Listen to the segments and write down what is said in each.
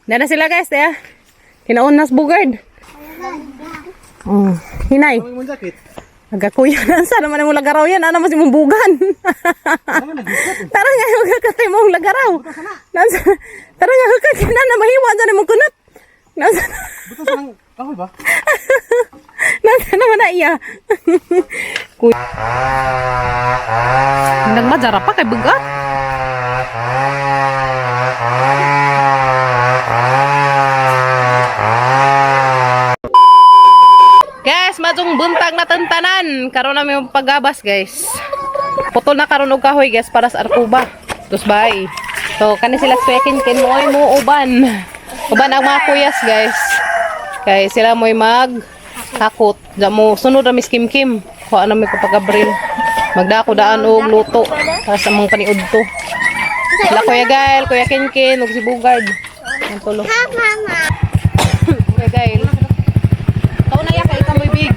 Nana sila, guys, ya. Kinaon nas bugard. Oh, hinay. Ang imong jacket. Nagakuya na sa naman ang lagaraw yan. Ano mo si mong bugan? Tara nga, magkakatay mong lagaraw. Nasa, tara nga, hukat na na mahiwa dyan mong kunot. Nasa, Buto sa nang kahoy ba? nasa naman na iya. Kuya. Nagmadara pa kay bugat. Guys, matong buntag na tantanan. Karon na may pagabas, guys. Putol na karon og kahoy, guys, para sa arkuba. Tos bay. So, kani sila spekin kin moy mo uban. Uban ang mga kuyas, guys. Kay sila mo'y mag hakot. Diyan mo sunod ra mis Kim Kim. Kuha na may papagabril. Magdako daan og luto para sa mong paniud to. Sila Kuya Gael, Kuya Kinkin, ug si Bugard. Ang tulo. Kuya Gael. Tao na ya kay ikaw big.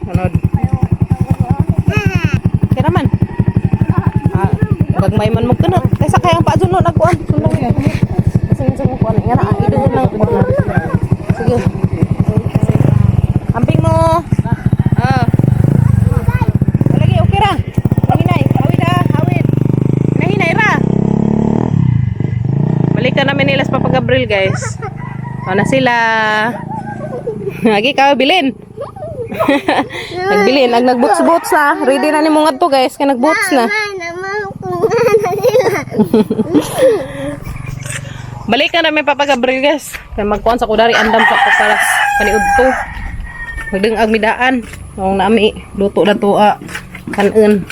Sunod. Kira man. Ah, gagmay man mo kunot. Kaysa kaya ang paadyo no nagkuan. Sunod ya. Kasi minsan mo kuan nga na iduon lang kuan. Sige. Amping mo. Ah. Lagi okay ra. Hinay, awit ha, awit. Hinay ra. Balikan namin nila sa Papa Gabriel, guys. Ano na sila. Lagi ka bilin. Nagbilin, ag nagbuts-buts na. Ready na nimo ngadto, guys, kay nagbuts na. Balikan namin Papa Gabriel, guys. Kay magkuan sa kudari andam sa papalas paniud to. Magdengag midaan. Mao nami luto na to ah, kanon.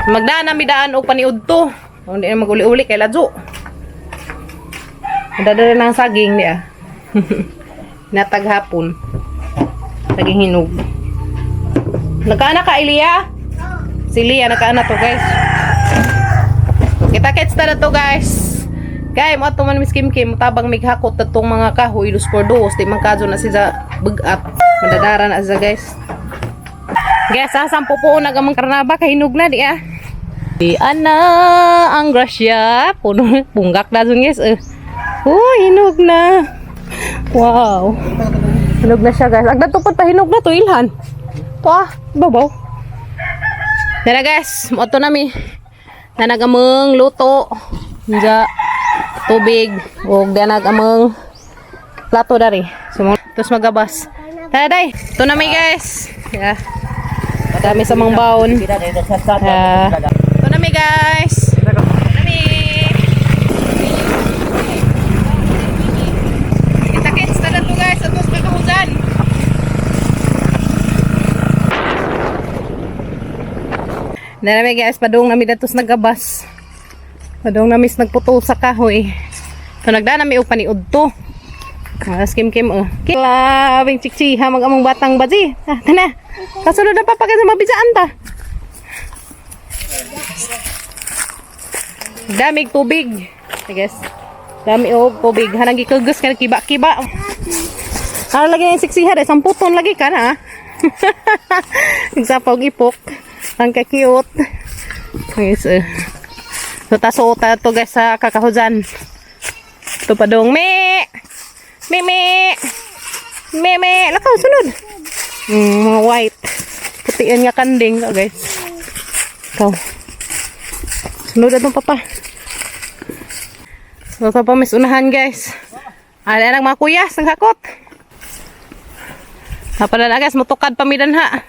Magdaan na midaan og paniud to. Hindi na maguli-uli kay ladyo. Dadala ng saging niya. Nataghapon. Saging hinog. Nagkaana ka, Elia? Si Lia, nagkaana to, guys. Kita-kits na to, guys. Kay mo ato man Miss Kim Kim, tabang mighakot tatong mga kahoy dos por dos, di man kadyo na sila bugat. Madadara na siya, guys. Guys, ah, sampo po nag amang karnaba kay hinog na di ah. Di ana ang grasya, puno punggak na dun, guys. Eh. Oh, hinog na. Wow. Hinog na siya, guys. Agda tupod pa hinog na to ilhan. To ah, babaw. Tara, guys, mo to nami. Nanagameng luto. Nja tubig ug danagameng plato dari. So, tapos magabas. Tara day. Ito na mi, guys. Yeah. Dami sa mga baon. Ah. Ito na mi, guys. Ito na mi. Kita-kits na lang to, guys. Atos kakahusan. Narami, guys, padung nami datos nagabas. Padung nami nagputol sa kahoy. So nagdana mi og paniud to. Mas kim kim oh. Labing chiksiha mag among batang baji. Ah, tana. Kasunod na pa pa kasi mabisaan ta. Damig tubig. Okay, guys. Dami og tubig. Hanang gikugos ka kiba-kiba. Ah, lagi yung siksiha dahil samputon lagi ka na. Nagsapaw ipok. Ang ka-cute. Guys, eh. So, tasuota to, guys, sa kakahuzan. Ito pa dong. Me! Me, me! Me, me! Lakaw, sunod! Mga white. Putian nga kanding. Oh, guys. Ikaw. Sunod na itong papa. So, ito pa mis unahan, guys. Ala nang mga kuyas, naghakot. Napala na, guys, mutukad pamidan ha.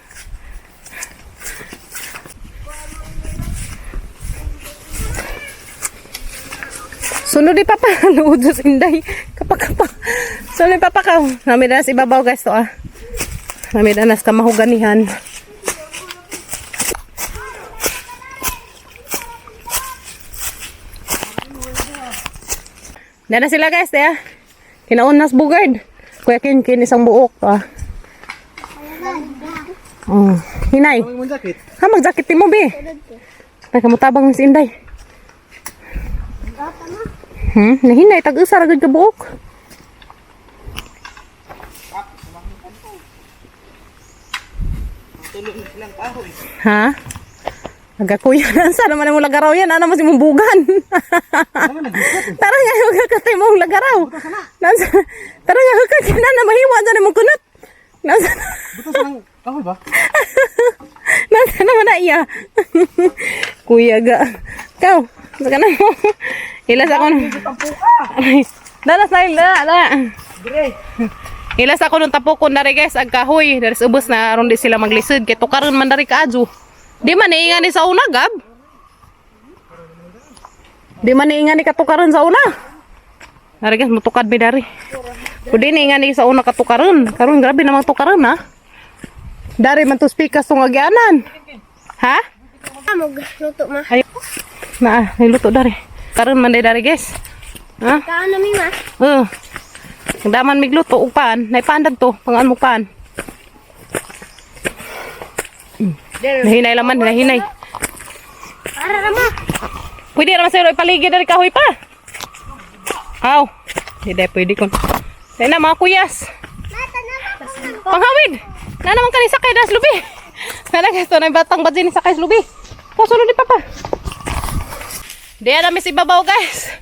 Sunod di papa, luod sa inday. Kapak kapak. Sunod di papa ka. Nami na sa ibabaw, guys, to ah. Nami na sa kamahuganihan. Nana sila, guys, ya. Kinaon nas bugard. Kuya Kin Kin isang buok to ah. Oh, hinay. Ang imong jacket. Ha, mag-jacket mo, be. Ay, kamutabang Miss Inday. Nahinay, tag-usa ra gud ka buok. Ha? Nagakuya na sa naman ang lagaraw yan. Ano mo si mong bugan? Tara nga, magkakatay. imong lagaraw. Nasa, tara nga hukad ka na, na mahiwa dyan imong kunot. Nasa, Buto sa ng kahoy ba? nasa naman na iya. Kuya ga. Ikaw, sa ka na mo. Ilas ako na. Ay, dalas na, dala, dala. Ilas ako nung tapokon na guys, ang kahoy. Daris ubos na aron di sila maglisod. Kay tukaron man dari kaadyo. Di man niinga ni sa una, Gab. Di man niinga ni katukaron sa una. Dari guys, mutukad mi dari. Pwede niinga ni sa una katukaron. Karon grabe namang tukaron ha. Dari man to speakers tong agyanan. Ha? Amog, luto ma. Ay, na, niluto dari. Karon man dari guys. Ha? Kaan na mi ma. Oo. Ang daman migluto og pan, naipaandag to, pangaan mo pan. Nahinay laman, nahinay. Ara ra ma. Pwede naman sa'yo ipaligid dari kahoy pa. Aw, hindi pwede kon. Dahil na mga kuyas. Panghawid! Na naman kani sakay das lubi. Nana guys, to na yung batang badin sakay sa lubi. Puso ni papa. Diyan na mis ibabaw guys.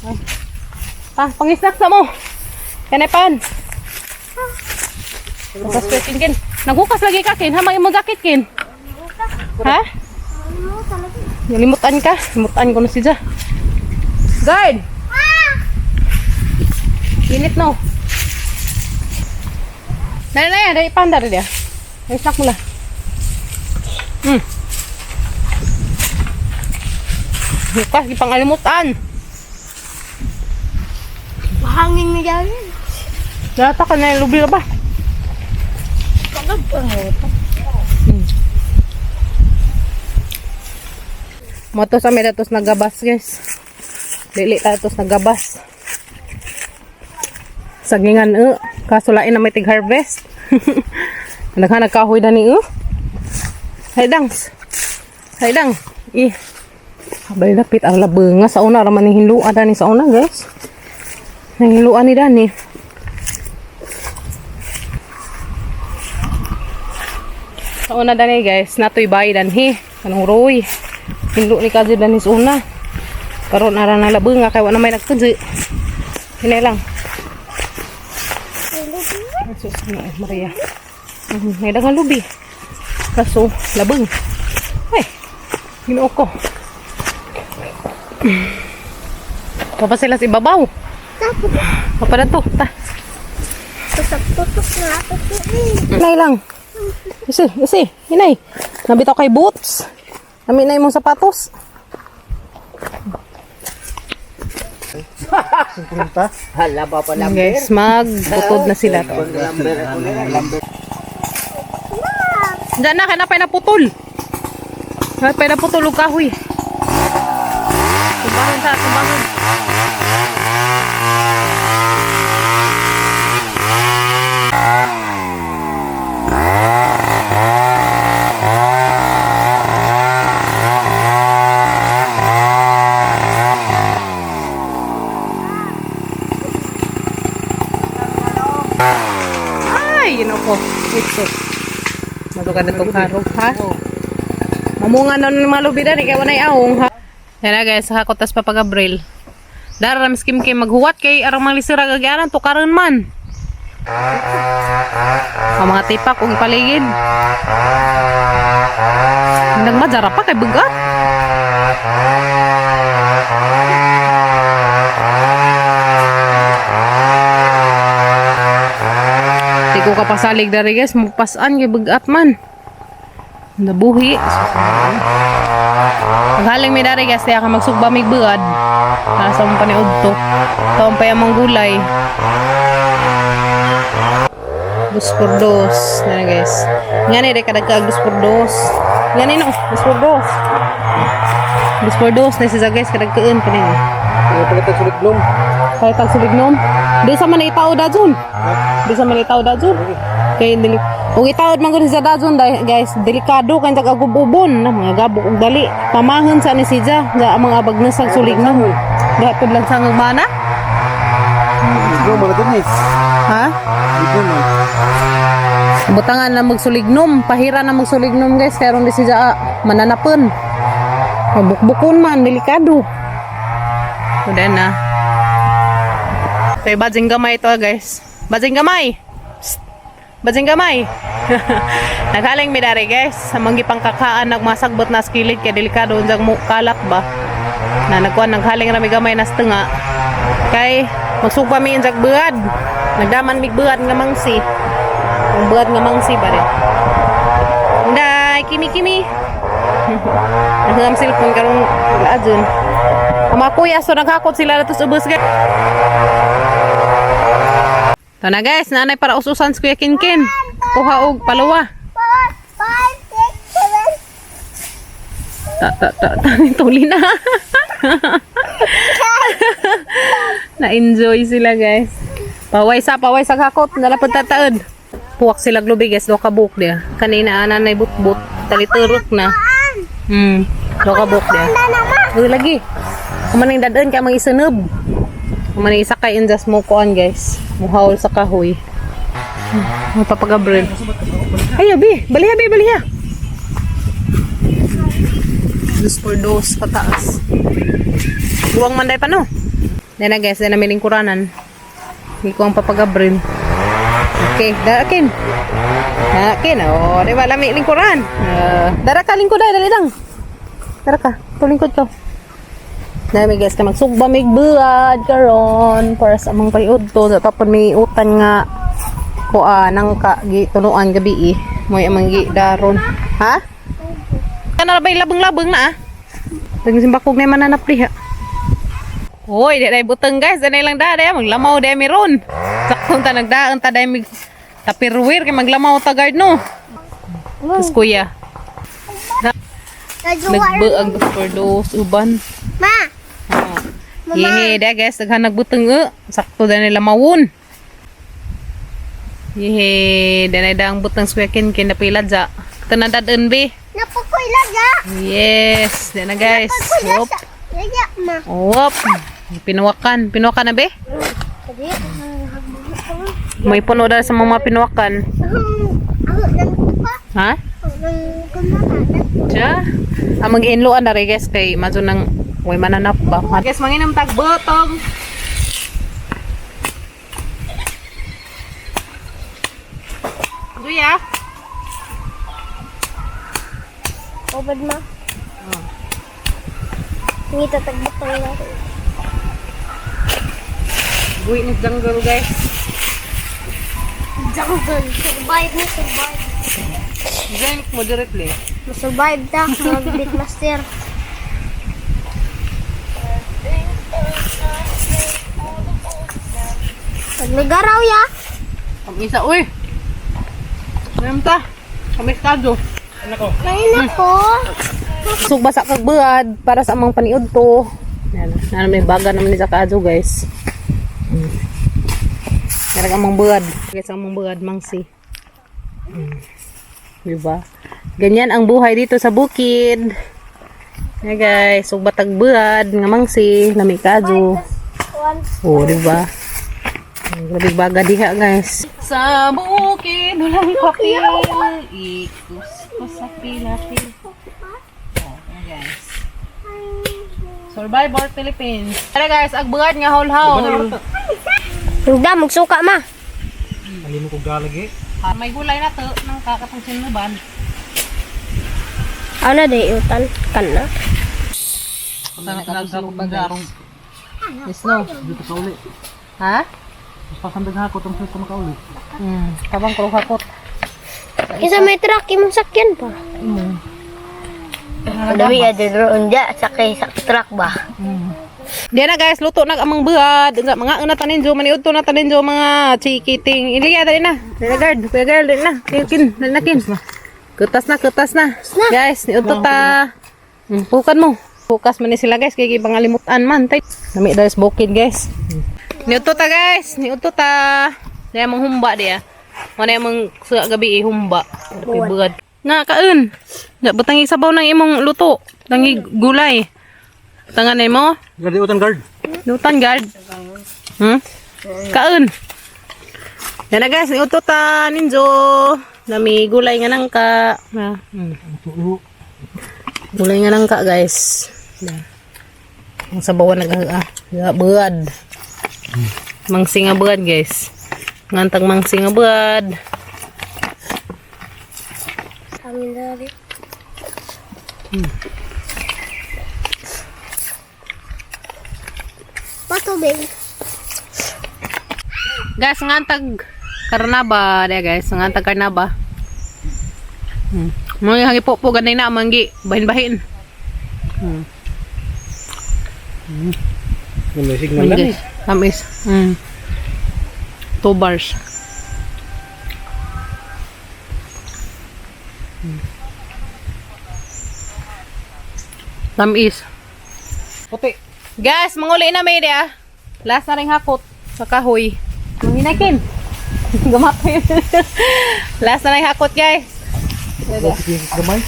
Ay. Pa, pangisnak sa mo. Kanay pan. Hukas ko kin kin. Naghukas lagi ka kin, ha may jacket kin. Ha? Nalimutan ka. Limutan ko na si Ja. Guard! Init no. Dali na yan, dali panda rin ya. Ay, snack mo lang. Bukas, ipangalimutan. Mahangin ni dyan. Nalata ka na yung lubi na ba? Kagab ang luto. Moto sa may datos nagabas, guys. Dili ta datos nagabas. Sagingan eh. Kaso lain na may tig harvest. Naghanag kahoy na ni eh. Hay dangs. Hay dang. Ih. Abay lapit ang labunga sa una raman ni hinluan dani sa una, guys. Nanghiluan ni dani. Sa una dani guys, natoy bay danhi. Kanong roy. Hinlo ni kadyo dani sa una. Karon ara na labunga kay wa na may nagkadyo. Hinay lang. Sus, ano, Maria. May daghang lubi. Kaso, labang. Ay, ginoo ko. Papa sila sa ibabaw. Tapos, Papa na to. Ta. tutok-tutok na ako to eh. Hinay lang. Isi, isi. Hinay. Nabitaw kay boots. Nami na imong sapatos. Hala ba pala? Guys, magbutod na sila. Diyan na, kaya na putol. Kaya na putol og kahoy. Tumbahon sa, tumbahon. Ay, yun ako. Ito. Matuka na itong karog, ha? Mamunga na ng mga lubi dani, kaya wanay awong, ha? Yan na, guys, hakot tas Papa Gabriel. Dara ram skim kay maghuwat kay arang mga lisira gagyanan tukaron man. Ang mga tipak ug paligid. Nagmadara pa kay bugat. Di ko kapasalig dari guys, mupasan kay bugat man. Nabuhi. Paghaling mi dari guys, kaya ka magsugba mig buad. Para sa mong paniud to. Taon pa yung gulay. Dos por dos. Nana guys. Nga ni, deka dagkag dos por dos. Nga ni no, dos por dos. Dos por dos na siya guys, kadagkaan pa nino. Ano pala tayo sulit blom? Kaya tag sulignom. Di sa man itaw da dun. Di sa man itaw da dun. Kay dili ug itaod man gud sa dazon guys, delikado kay tag agub-ubon na mga gabok og dali. Pamahon sa ni siya, ga ang mga abag na sa sulignom. Gapod lang sa mana. Blom wala dun eh. Ha? Blom man. Butangan na magsulignom, pahira na magsulignom guys, kay aron di siya mananapon. Mabukbukon man, delikado. Kuda na. Kay badzing gamay to, guys. Badzing gamay. Psst. Badzing gamay. Naghaling mi dari, guys. Sa mga pangkakaan nagmasagbot na skilid kay delikado unsang mo kalat ba. Na nagkuan naghaling ra mi gamay nas tunga. Kay magsugba mi injag buad. Nagdaman mig buad nga mangsi. Ang buad nga mangsi ba rin. Inday, kimi kimi. Naghangam cellphone karong adun. Ang mga kuya, so naghakot sila na sa ubos, guys. Ito na, guys, nanay para ususan si Kuya Kinkin. Kuha og paluwa. 4, 5, 6, 7. Ta ta ta ta tuli na. Na-enjoy sila, guys. Paway sa hakot, nalapad tataod. Puwak sila glubi, guys, do ka buok dia. Kanina ananay butbut, taliturok na. Do ka buok dia. Uy, lagi. Kumaning dadaan kay mga isanob. Kumaning isakay in just mo kuan, guys. Muhawl sa kahoy. Mapapagabril. Ayo, bi. Baliha, bi, baliha. Dos por dos pataas. Buwang manday pa no. Yan na, guys, yan na may lingkuranan. Hindi ko ang papagabril. Okay, darakin. Darakin, oh, di ba lami lingkuran? Dara ka lingkod ay, dali lang. Dara ka, ito lingkod ko. Dami, guys, ka magsugba mig buad karon para sa among payudto. Tapon may utan nga kuan nang ka gitunuan gabi eh. Moy amang gi daron. Ha? Kana ba labeng-labeng na ah? Daging simbakog na mananap diha. Hoy, di na butang, guys, anay lang da, day maglamaw day meron. Saktong ta nagdaan ta day mig tapirwir kay maglamaw ta guard no. Tapos kuya, Najuwa. nagbuag for dos uban. Ma. Oh. Yehe, da guys, daghan nagbutang eh. Sakto da nila mawon. Yehe, da na dang butang swekin kin napila ja. Tanan dadun be. Napukoy laga. Yes, da na, guys. Napukoy Whoop. laga. Laga, ma. Whoop. Pinuwakan, pinuwakan na be. Sabi, May puno dahil sa mga pinuwakan. Ako nang kupa. Ha? Ako nang kumakalat. Siya? Ang mag-inloan na rin, guys, kay mazo nang way mananap ba. Guys, manginam tag botong. Duya. Obad ma. Hindi tatagbutang natin. Buhi ni jungle, guys. Jungle. Survive mo, survive. Drink moderately. Masurvive ta. Mag-beat master. Pag nagaraw ya. Ang isa, uy. Ngayon ta. Kami kado. Ngayon ako. Sugba sa kagbuad para sa amang paniud to. Yan, na may baga naman ni sa kadyo, guys. Meron amang buad. Guys, amang buad mangsi. Diba? Ganyan ang buhay dito sa bukid. Yan, guys, sugba tagbuad nga mangsi, lami kadyo. One. Oh, diba? Ang Grabe baga diha, guys. Sa bukid, walang papel. Ikus ko sa pilapil. Oh, ayan, guys. Survivor Philippines. Tara, guys, agbuhat nga haul-haul. Hindi, magsuka ma. Alin ko galagi. Ah, may gulay na to nang kakatang sinuban. Ano di utan? Kana. Yes, no. Dito sa uli. Ha? Mas pasandag hakot ang sulit makauli. Tabang ko hakot. Kisa may truck, imong sakyan pa. Dawi adto unja sakay sa truck ba. Diyan na, guys, luto na amang buhat. Unsa mga una tanin jo maniud to na tanin jo mga chikiting. Iliya dali na. Dali na guard, kuya guard dali na. Kin, dali na kin. Kutas na, kutas na. Guys, niudto ta. Pukan mo. Bukas man ni sila, guys, kay pangalimutan man. Tay. Nami dahil sa bukid, guys. Niudto ta, guys, niudto ta. Diya mong humba diya. Wala mong sa gabi eh, humba. Dapat buhat. Na kaon. Da butang sabaw ng imong luto. Tangi gulay. Tangan mo. Guard utan guard. Lutan guard. Kaon. Yan na, guys, niuto ta ninjo. Nami gulay nga nangka. Na. Gulay nga nangka, guys. Na. Ang sabawan nag ah. Ya, buad. Mangsinga buad, guys. Ngantang mangsinga buad. Amin dari. Patubig. Guys, ngantag karnaba dia guys, ngantag karnaba. Mga hangi po po ganay na manggi bahin-bahin. May signal lang eh. Guys, tamis. 2 bars. Tamis. Puti. Guys, manguli na may dia. Last na rin hakot sa kahoy. Manginakin. Gumapin. Last na rin hakot, guys. Gamay.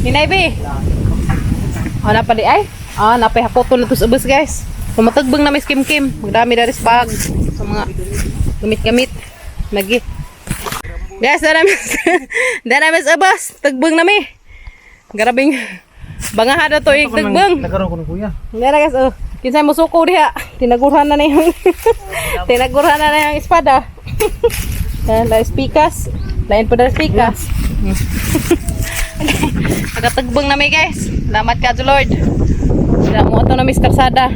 Hinay, be. Ah, napa di ay. Ah, napay hakoton na to sa ubos, guys. Tumatagbang na may skim-kim. Magdami na rin sa bag. Sa mga gamit-gamit. Magi. Guys, dara mis ubos. Tagbang na mi. Grabing bangahan na to yung tagbang. Nagkaroon ko ng kuya. Dara guys, oh. Kinsay mo suko diha. Tinagurhan na na yung tinagurhan na na yung espada. Yan, la pikas. Lain po na pikas. Nagatagbang na may guys. Salamat ka Lord. Sila mo ato na Mr. Sada.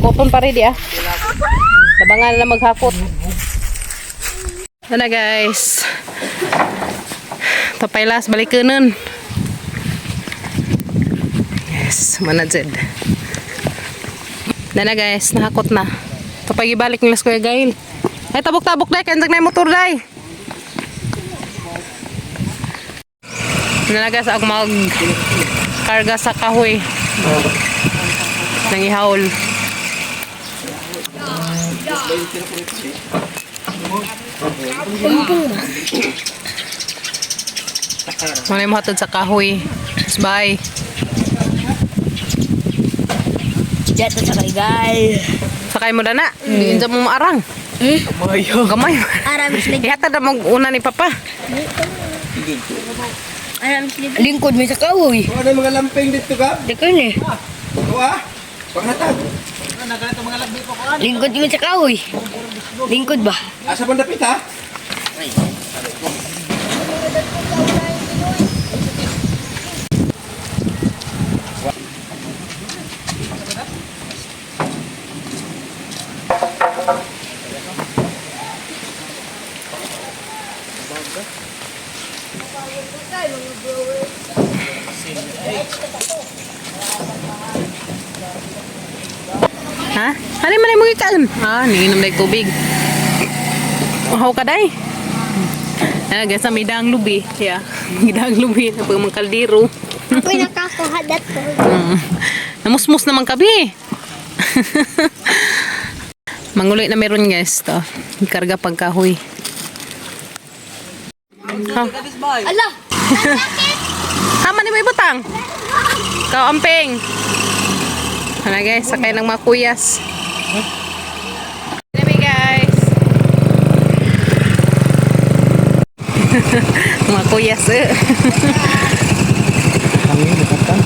Koton pa rin di ah. Labangan na lang maghakot. Ano guys. Papaylas balikunon. Yes, manajed. Dana guys, nahakot na. Kapag ibalik nila sa Kuya Gail. Ay, tabok-tabok dai, kaya na yung motor dai. Nana guys, ako mag karga sa kahoy. Nang ihawl. Muna yung hatod sa kahoy. Bye. Jatuh sa kay Sakay mo na na. Hindi mm. mo maarang. Gamay. Gamay. Aram sila. Ihatad na mag una ni Papa. Aram sila. Lingkod may sa kahoy. Ano yung mga lamping dito ka? Di ko ni. Kuha? Panghatag. Lingkod may sa kahoy. Lingkod ba? Asa pang dapit ha? Ha? Ano man ay mo ikaon? Ah, niinom na yung tubig. Uhaw ka day. Ano guys, may daang lubi. Yeah, may daang lubi na pag mga kaldero. Ako'y nakakuha dato. Namusmus naman kabi. Manguloy na meron guys to. Karga pagkahoy. Ha? Ala! Tama ni mo ibutang. Ikaw amping. Ano guys, sakay ng mga kuyas. Anyway guys. Mga kuyas eh. Kami, nakatan.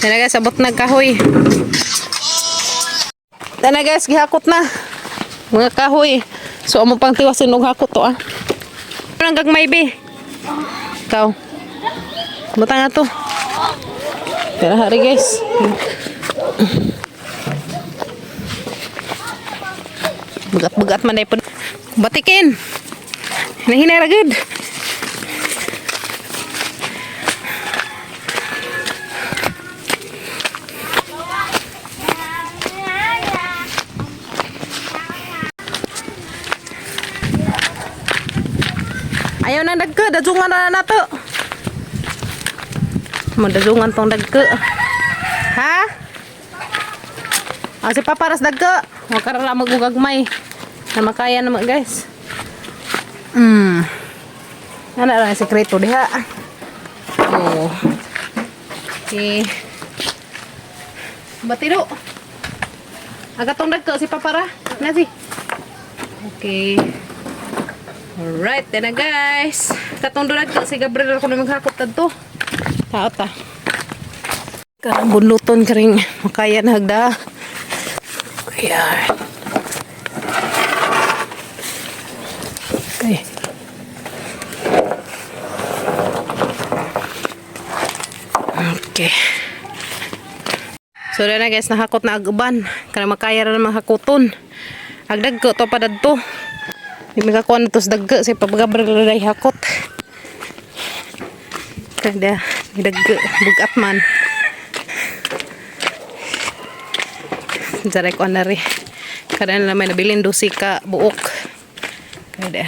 Ano guys, abot na kahoy. Ano guys, gihakot na. Mga kahoy. So amo pang tiwasin og hakot to ah. Ang gagmay be. Ikaw. Butang na to. Tara hari guys. Bugat-bugat man ay po. Batikin. Hinahinay ra gud. Ayaw na dagko, dazungan na nato. Madazungan tong dagko. Ha? Ah, si Papa ras dagko. Huwag ka ra magugagmay. Na makaya naman guys. Ano lang ang sekreto diha. Oh. Okay. Batiro. Agatong dagko si Papa ra. Nasi. Okay. Alright, then na guys. Katong dulag ko si Gabriel ako na maghakot tadto. Taot ta. Karang bunluton karing makaya na hagda. Ayan. Okay. Okay. So na guys, nahakot na ag uban. Kana makaya ra naman hakuton. Ag dagko to pa dadto. Di mi kakuha na to sa dagko sa pabagabril na hakot. Kada dagko bugat man. Jaray ko na ri. Kada na may nabilin 12 ka buok. Kada.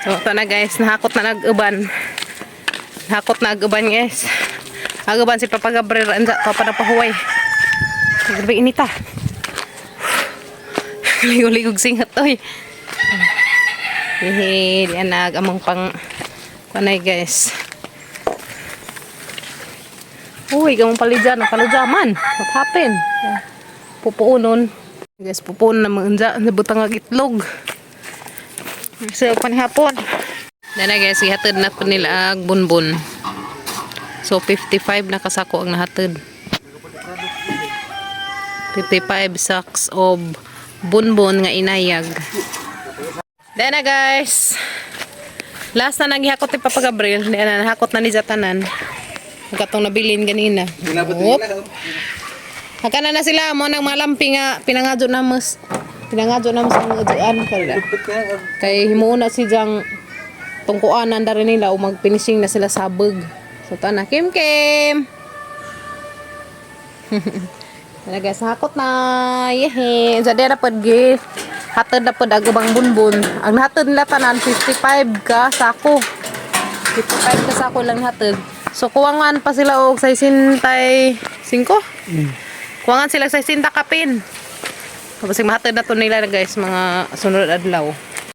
So ito na guys, nahakot na nag-uban. Nahakot na ag-uban guys. Ag-uban si Papa Gabriel anza to pa na pahuway. Grabe inita. Ligo-ligog singat oy. Hihi, di nag among pang kanay guys. Uy, gamong palidyan, palidyaman. What happened? Pupuunon. Guys, pupuunon na mga unja. Nabutang ang itlog. So, panihapon. Dana guys, ihatid na po nila ang bunbun. So, 55 na kasako ang nahatid. 55 sacks of bunbun nga inayag. Dana guys. Last na naghihakot ni Papa Gabriel. Dana, nahakot na ni Zatanan. Ang katong nabilin ganina. Oop. Hagana na sila mo nang malampi nga pinangadyo na mas pinangadyo na mas ang adyoan kada. Kay himuon na si Jang tungkuanan dari nila o mag-finishing na sila sabog. So ta na Kim Kim. Tara guys, hakot na. Yehe. Sa dera pod gi. Hatod na pod ang ubang bunbun. Ang hatod nila tanan 55 ka sako. 55 ka sako lang hatod. So kuwangan pa sila og 65. Kuwangan sila 60 kapin. Tapos mahatod na to nila guys mga sunod adlaw.